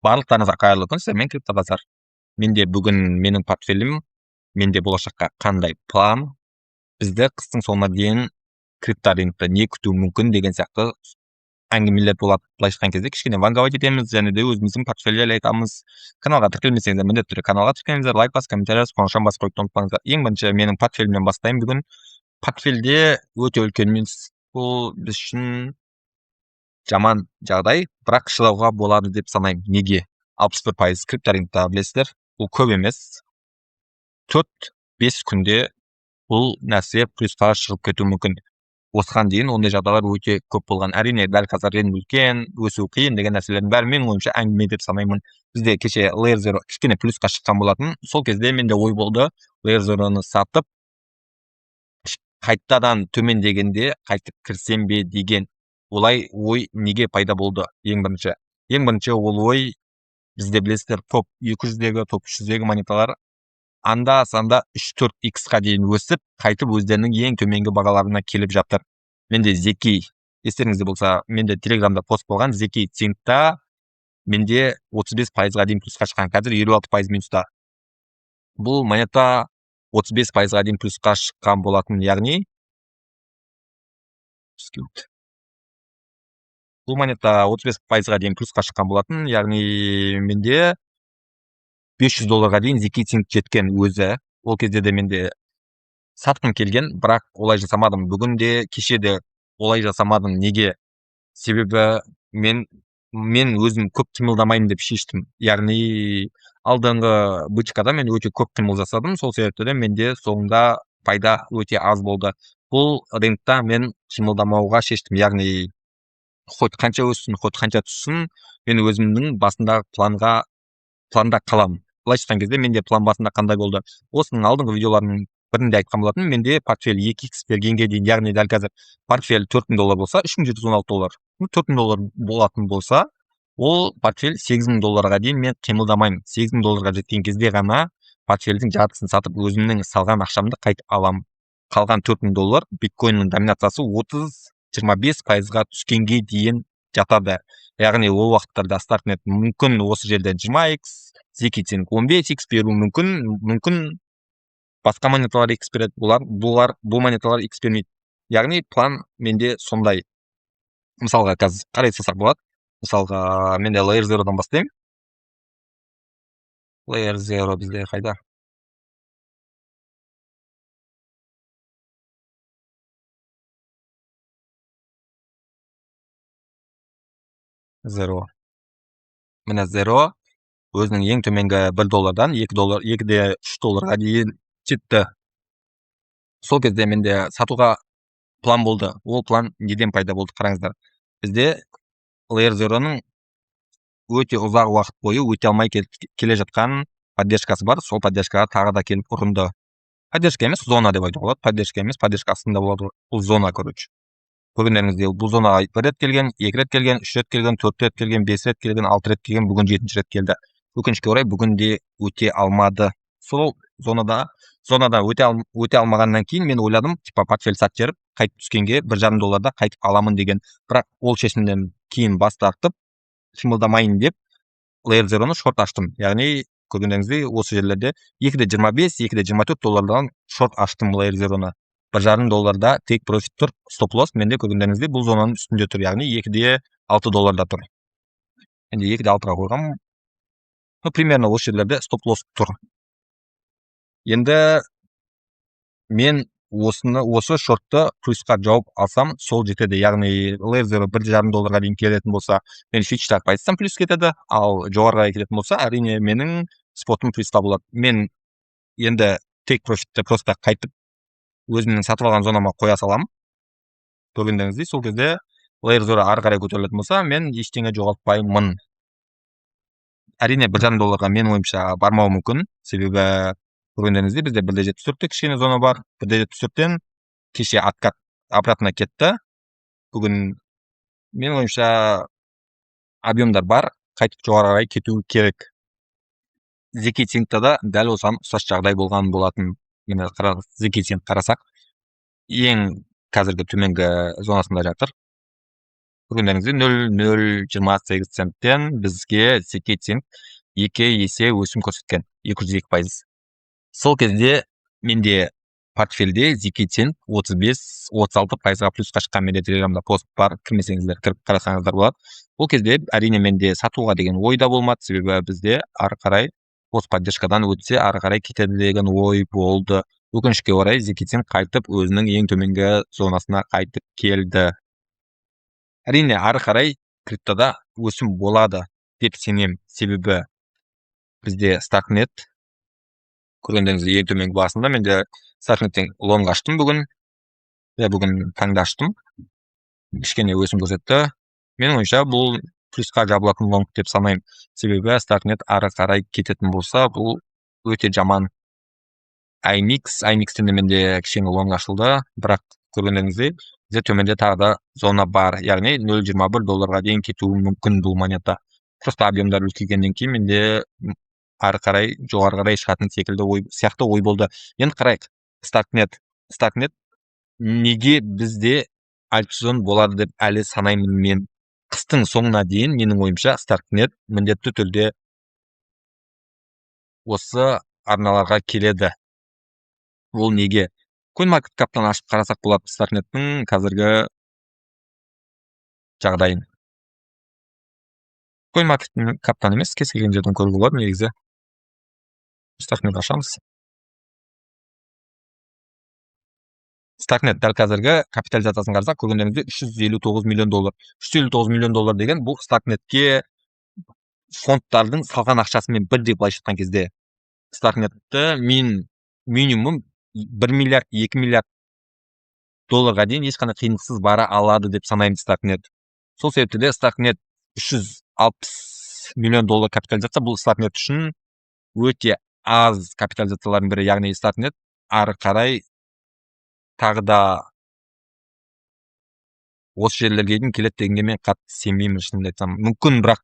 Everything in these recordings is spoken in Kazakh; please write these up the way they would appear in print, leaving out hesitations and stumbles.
Барлықтарыңызға қайырлы күн, сіздермен Криптобазар. Менде бүгін менің портфелім, менде болашаққа қандай план, бізді қыстың соңына дейін крипторынокта не күтуі мүмкін деген сияқты әңгімелер болады. Былайша айтқан кезде, кішкене ванговать етеміз және де өзіміздің портфель жайлы айтамыз. Каналға тіркелмесеңіздер, міндетті түрде каналға тіркеліңіздер, лайк басып, комментарий жазып, қоңырауша басып қоюды ұмытпаңыздар. Ең бірінші менің портфелімнен бастаймын бүгін. Портфельде өте үлкен минус. Бұл біз үшін жаман жағдай, бірақ шыдауға болады деп санаймын. Неге? 61% крипторынокта, білесіздер, бұл көп емес. 4-5 күнде бұл нәрсе плюсқа шығып кетуі мүмкін. Осыған дейін ондай жағдайлар өте көп болған. Әрине, дәл қазір рынок үлкен, өсу қиын деген нәрселердің бәрі менің ойымша әңгіме деп санаймын. Бізде кеше Layer Zero кішкене плюсқа шыққан болатын. Сол кезде менде ой болды: Layer Zero-ны сатып, қайтадан төмендегенде қайтып кірсем бе деген. Олай ой неге пайда болды? Ең бірінші ол ой бізде, білесіздер, топ 200-дегі, топ 300-дегі монеталар анда санда 3-4 иксқа дейін өсіп, қайтып өздерінің ең төменгі бағаларына келіп жатыр. Менде ZK, естеріңізде болса, менде Телеграмда пост болған, ZK Syncта менде 35%-ға дейін плюсқа шыққан, қазір 56% минуста. Бұл монета 35%-ға дейін плюсқа шыққан болатын, яғни бұл монета 35%-ға дейін плюсқа шыққан болатын, яғни менде 500 долларға дейін ZK Sync жеткен өзі. Ол кезде де менде сатқым келген, бірақ олай жасамадым. Бүгін де, кеше де олай жасамадым. Неге? Себебі мен өзім көп қимылдамаймын деп шештім. Яғни алдыңғы бычкада мен өте көп қимыл жасадым, сол себепті де менде соңында пайда өте аз болды. Бұл рынокта мен қимылдамауға шештім, яғни хоть қанша өссін, хоть қанша түссін, мен өзімнің басындағы планда қаламын. Былайша айтқан кезде, менде план басында қандай болды? Осының алдыңғы видеолардың бірінде айтқан болатынмын. Менде портфель 2 икс бергенге дейін, яғни дәл қазір портфель 4000 доллар болса, 3716 доллар, 4000 доллар болатын болса, ол портфель 8000 долларға дейін мен қимылдамаймын. 8000 долларға жеткен кезде ғана портфельдің жартысын сатып, өзімнің салған ақшамды қайтып аламын. Қалған 4000 доллар биткоиннің доминациясы 30-25%-ға түскенге дейін жатады. Яғни ол уақыттарда Старкнет мүмкін осы жерден 20 икс, ZK Sync 15 икс беруі мүмкін, мүмкін басқа монеталар икс береді. Бұлар бұлар бұл монеталар икс бермейді. Яғни план менде сондай. Мысалға, қазір қарай салсақ болады. Мысалға, менде Layer Zero'дан бастаймын. Layer Zero бізде қайда? Zero. Міне, Zero өзінің ең төменгі 1 доллардан 2 доллар, 2,3 долларға дейін жетті. Сол кезде менде сатуға план болды. Ол план неден пайда болды, қараңыздар. Бізде Layer Zero'ның өте ұзақ уақыт бойы өте алмай келе жатқан поддержкасы бар. Сол поддержкаға тағы да келіп ұрынды. Поддержка емес, зона деп айтуға болады. Поддержка емес, поддержка астында болады ғой. Бұл зона, короче. Көргендеріңіздей, бұл зонаға бір рет келген, екі рет келген, үш рет келген, төрт рет келген, бес рет келген, алты рет келген, бүгін жетінші рет келді. Өкінішке орай, бүгін де өте алмады. Сол зонада өте алмағаннан кейін мен ойладым, типа портфель сатып жіберіп, қайтып түскенге 1,5 долларда қайтып аламын деген. Бірақ ол шешімнен кейін бас тартып, қимылдамайын деп Layer Zero'ны шорт аштым. Яғни көргендеріңіздей, осы жерлерде 2,25, 2,24 доллардан шорт аштым Layer Zero'ны. 1,5 долларда take profit тұр, стоп лосс менде, көргендеріңіздей, бұл зонаның үстінде тұр, яғни 2,6 долларда тұр. Енді 2,6-ға қойғанмын. Ну, примерно осы жерлерде стоп лосс тұр. Енді мен осы шортты плюсқа жауып алсам, сол жетеді. Яғни Layer Zero 1,5 долларға дейін келетін болса, мен фьючерстағы позициям плюс кетеді, ал жоғарыға кететін болса, әрине, менің спотым плюста болады. Мен енді take profitті просто қайтып өзімнің сатып алған зонама қоя саламын. Көргендеріңіздей, сол кезде Layer Zero ары қарай көтерілетін болса, мен ештеңе жоғалтпаймын. Әрине, 1,5 долларға менің ойымша бармауы мүмкін, себебі көргендеріңіздей, бізде 1,74-те кішкене зона бар. 1,74-тен кеше откат обратно кетті. Бүгін менің ойымша объемдар бар, қайтып жоғары қарай кету керек. ZK Syncта да дәл осыған ұқсас жағдай болған болатын. Міне, ZK Sync қарасақ, ең қазіргі төменгі зонасында жатыр. Көргендеріңіздей, 0,028 центтен бізге zkSync 2 есе өсім көрсеткен, 202%. Сол кезде менде портфельде zkSync 35-36%-ға плюсқа шыққан. Менде Телеграмда пост бар, кірмесеңіздер, кіріп қарасаңыздар болады. Ол кезде, әрине, менде сатуға деген ой да болмады, себебі бізде ары қарай пост поддержкадан өтсе, ары қарай кетеді деген ой болды. Өкінішке орай, zkSync қайтып өзінің ең төменгі зонасына қайтып келді. Әрине, ары қарай криптода өсім болады деп сенемін, себебі бізде Старкнет, көргендеріңіздей, ең төменгі басында менде Старкнеттен лонг аштым бүгін, иә, бүгін таңда аштым. Кішкене өсім көрсетті. Менің ойымша, бұл плюсқа жабылатын лонг деп санаймын, себебі Старкнет ары қарай кететін болса, бұл өте жаман. IMX, IMX-тен де менде кішкене лонг ашылды, бірақ көргендеріңіздей, бізде төменде тағы да зона бар, яғни 0,21 долларға дейін кетуі мүмкін бұл монета. Просто объемдар үлкейгеннен кейін менде ары қарай жоғары қарай шығатын секілді ой сияқты ой болды. Енді қарайық, Старкнет. Старкнет неге бізде альтсезон болады деп әлі санаймын мен? Қыстың соңына дейін, менің ойымша, Старкнет міндетті түрде осы арналарға келеді. Ол неге? CoinMarketCap'тан ашып қарасақ болады Старкнеттің қазіргі жағдайын. CoinMarketCap'тан емес, кез келген жерден көруге болады негізі. Старкнет ашамыз. Старкнет дәл қазіргі капитализациясын қарасақ, көргендеріңіздей, 359 миллион доллар. 359 миллион доллар деген бұл Старкнетке фондтардың салған ақшасымен бірдей. Былайша айтқан кезде, Старкнетті мен минимум 1 миллиард, 2 миллиард долларға дейін ешқандай қиындықсыз бара алады деп санаймын Старкнет. Сол себепті де Старкнет 360 миллион доллар капитализация, бұл Старкнет үшін өте аз капитализациялардың бірі. Яғни Старкнет ары қарай тағы да осы жерлерге дейін келеді дегенге мен қатты сенбеймін, шынымды айтсам. Мүмкін, бірақ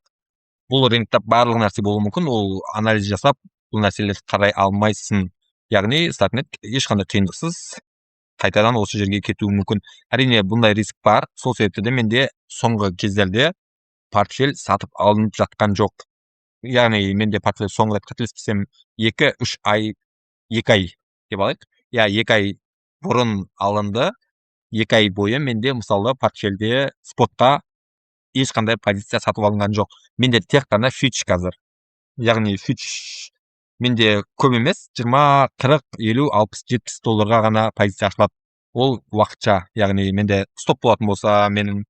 бұл рынокта барлық нәрсе болуы мүмкін, ол анализ жасап, бұл нәрселерді қарай алмайсың. Яғни Старкнет ешқандай қиындықсыз қайтадан осы жерге кетуі мүмкін. Әрине, бұндай риск бар. Сол себепті де менде соңғы кездерде портфель сатып алынып жатқан жоқ. Яғни менде портфель соңғы рет, қателеспесем, 2-3 ай, 2 ай деп алайық, иә, 2 ай бұрын алынды. 2 ай бойы менде, мысалы, портфельде спотқа ешқандай позиция сатып алынған жоқ. Менде тек қана фьюч қазір. Яғни фьюч менде көп емес, 20, 40, 50, 60, 70 долларға ғана позиция ашылады. Ол уақытша, яғни менде стоп болатын болса, менің,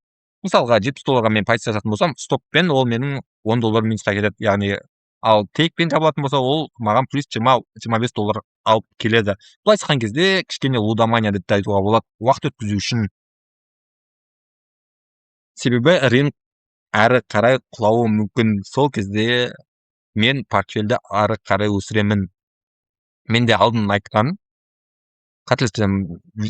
мысалға, 70 долларға мен позиция ашатын болсам, стоппен ол менің 10 доллар минусқа кетеді. Яғни ал тейкпен жабылатын болса, ол маған плюс 20-25 доллар алып келеді. Былайша айтқан кезде, кішкене лудомания деп те айтуға болады, уақыт өткізу үшін, себебі рынок әрі қарай құлауы мүмкін. Сол кезде мен портфельді ары қарай өсіремін. Мен де алдын айтқан, қателеспесем,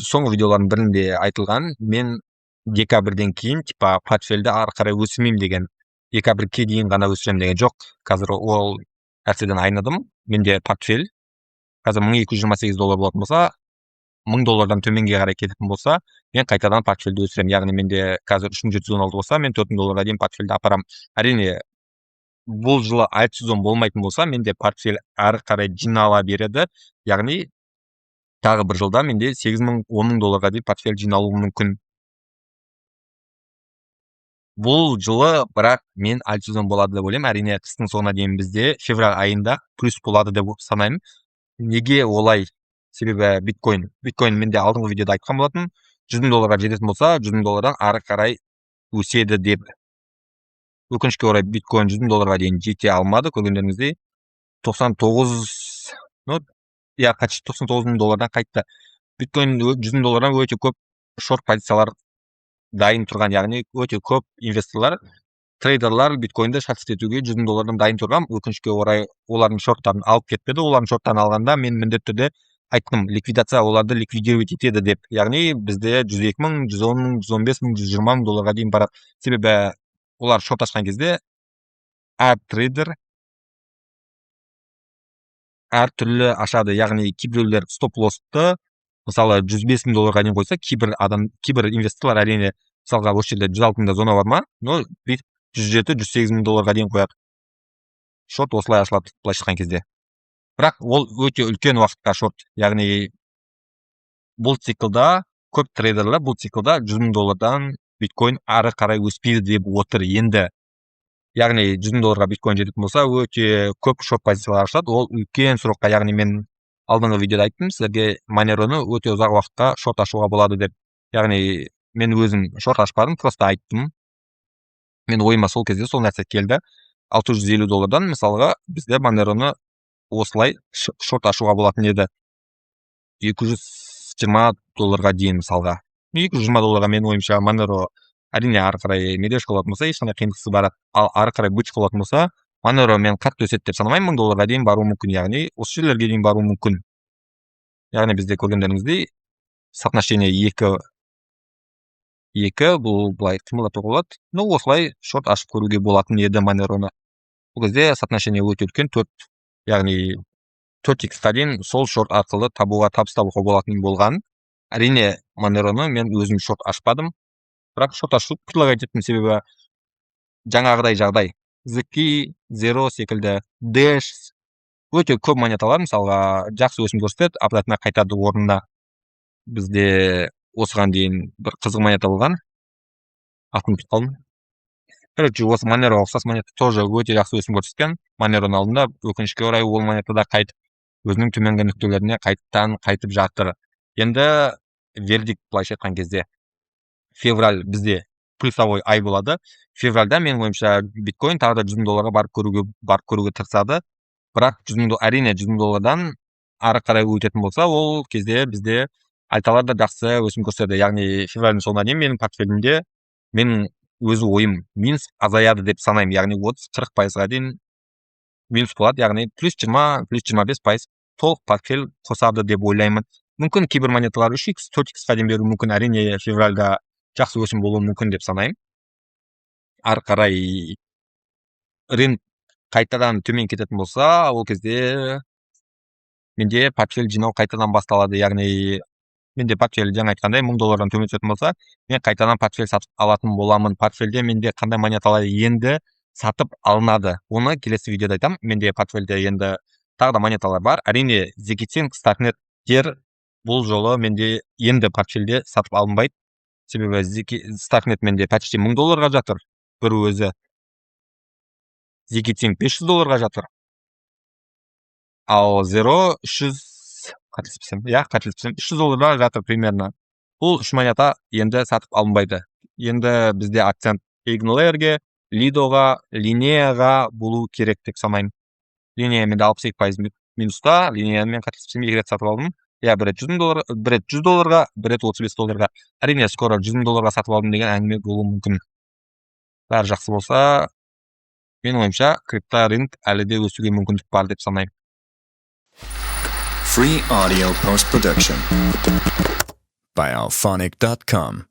соңғы видеолардың бірінде айтылған, мен декабрьден кейін типа портфельді ары қарай өсірмеймін деген, декабрьге дейін ғана өсіремін деген. Жоқ, қазір ол нәрседен айныдым. Менде портфель қазір 1228 доллар болатын болса, 1000 доллардан төменге қарай кететін болса, мен қайтадан портфельді өсіремін. Яғни менде қазір 3716 болса, мен 4000 долларға дейін портфельді апарамын. Әрине, бұл жылы альт сезон болмайтын болса, менде портфель ары қарай жинала береді. Яғни тағы бір жылда менде 8000, 10 000 долларға дейін портфель жиналуы мүмкін. Бұл жылы бірақ мен альт сезон болады деп ойлаймын. Әрине, қыстың соңына дейін бізде февраль айында плюс болады деп санаймын. Неге олай? Себебі биткоин менде алдыңғы видеода айтқан болатын, 100 000 долларға жететін болса, 100 000 доллардан ары қарай өседі деп. Өкінішке орай, биткоин 100 000 долларға дейін жете алмады. Көргендеріңіздей, 99, ну иә, почти 99 000 доллардан қайтты. Биткоин 100 000 доллардан өте көп шорт позициялар дайын тұрған, яғни өте көп инвесторлар, трейдерлар биткоинді шорт етуге 100 000 доллардан дайын тұрған. Өкінішке орай, олардың шорттарын алып кетпеді. Олардың шорттарын алғанда мен міндетті түрде айттым, ликвидация оларды ликвидировать етеді деп. Яғни бізде 102 000, 110 000, 115 000, 120 000 долларға дейін барады. Себебі олар шорт ашқан кезде әр трейдер әртүрлі ашады. Яғни кейбіреулер стоп лоссты, мысалы, 105 000 долларға дейін қойса, кейбір адам, кейбір инвесторлар, әрине, Мысалға, осы жерде 106 мыңда зона бар ма, но бүйтіп 107-108 мың долларға дейін қояды. Шорт осылай ашылады, былайша айтқан кезде. Бірақ ол өте үлкен уақытқа шорт, яғни бұл циклда көп трейдерлер бұл циклда 100 мың доллардан биткоин ары қарай өспейді деп отыр енді. Яғни 100 мың долларға биткоин жететін болса, өте көп шорт позициялар ашылады, ол үлкен срок қа. Яғни мен алдыңғы видеода айттым сіздерге, Монероны өте ұзақ уақытқа шорт ашуға болады деп. Яғни мен өзім шорт ашпадым, просто айттым, мен ойыма сол кезде сол нәрсе келді. 650 доллардан, мысалға, бізде Монероны осылай шорт ашуға болатын еді 220 долларға дейін. Мысалға, 220 долларға, менің ойымша, Монеро, әрине, ары қарай медвежка болатын болса, ешқандай қиындықсыз барады, ал ары қарай бычка болатын болса, Монеро мен қатты өседі деп санамаймын. 1000 долларға дейін баруы мүмкін, яғни осы жерлерге дейін баруы мүмкін. Яғни бізде, көргендеріңіздей, соотношение 2:2, бұл былай қимылдатуға болады. Ну, осылай шорт ашып көруге болатын еді Монероны. Бұл кезде соотношение өте үлкен, 4, яғни 4 иксқа дейін сол шорт арқылы табуға, табыс табуға болатын болған. Әрине, Монероны мен өзім шорт ашпадым, бірақ шорт ашу предлагать еттім, себебі жаңағыдай жағдай, ZK, Zero секілді, Dash, өте көп монеталар, мысалға, жақсы өсім көрсетеді, обратно қайтады орнына. Бізде осыған дейін бір қызық монета болған, атын ұмытып қалдым. Короче, осы Монероға ұқсас монета тоже өте жақсы өсім көрсеткен Монероның алдында. Өкінішке орай, ол монета да қайтып өзінің төменгі нүктелеріне қайтадан қайтып жатыр. Енді вердикт, былайша айтқан кезде, февраль бізде плюсовой ай болады. Февральда, менің ойымша, биткоин тағы да 100 мың долларға барып көруге тырысады. Бірақ 100 мың, әрине, 100 мың доллардан ары қарай өтетін болса, ол кезде бізде альталар да жақсы өсім көрсетеді. Яғни февральдың соңына дейін менің портфелімде, менің өз ойым, минус азаяды деп санаймын, яғни 30-40 пайызға дейін минус болады, яғни плюс 20, плюс 25 пайыз толық портфель қосады деп ойлаймын. Мүмкін, кейбір монеталар 3 икс, 4 иксқа дейін беруі мүмкін. Әрине, февральда жақсы өсім болуы мүмкін деп санаймын. Ары қарай рынок қайтадан төмен кететін болса, ол кезде менде портфель жинау қайтадан басталады. Яғни менде портфель, жаңа айтқандай, 1000 доллардан төмен түсетін болса, мен қайтадан портфель сатып алатын боламын. Портфельде менде қандай монеталар енді сатып алынады, оны келесі видеода айтамын. Менде портфельде енді тағы да монеталар бар. Әрине, zkSync, Старкнеттер бұл жолы менде енді портфельде сатып алынбайды, себебі Старкнет менде почти 1000 долларға жатыр бір өзі, zkSync 500 долларға жатыр, ал Zero 300, қателеспесем, иә, қателеспесем, 300 долларға жатыр примерно. Бұл үш монета енді сатып алынбайды. Енді бізде акцент EigenLayer-ге, Лидоға, Линеяға болу керек деп санаймын. Линея менде 62 пайыз минуста. Линеяны мен, қателеспесем, екі рет сатып алдым, иә, бір рет 100 мың доллар, бір рет 100 долларға, бір рет 35 долларға. Әрине, скоро 100 мың долларға сатып алдым деген әңгіме болуы мүмкін, бәрі жақсы болса. Менің ойымша, крипто рынок әлі де өсуге мүмкіндік бар деп санаймын. Free audio post production by Alphonic.com.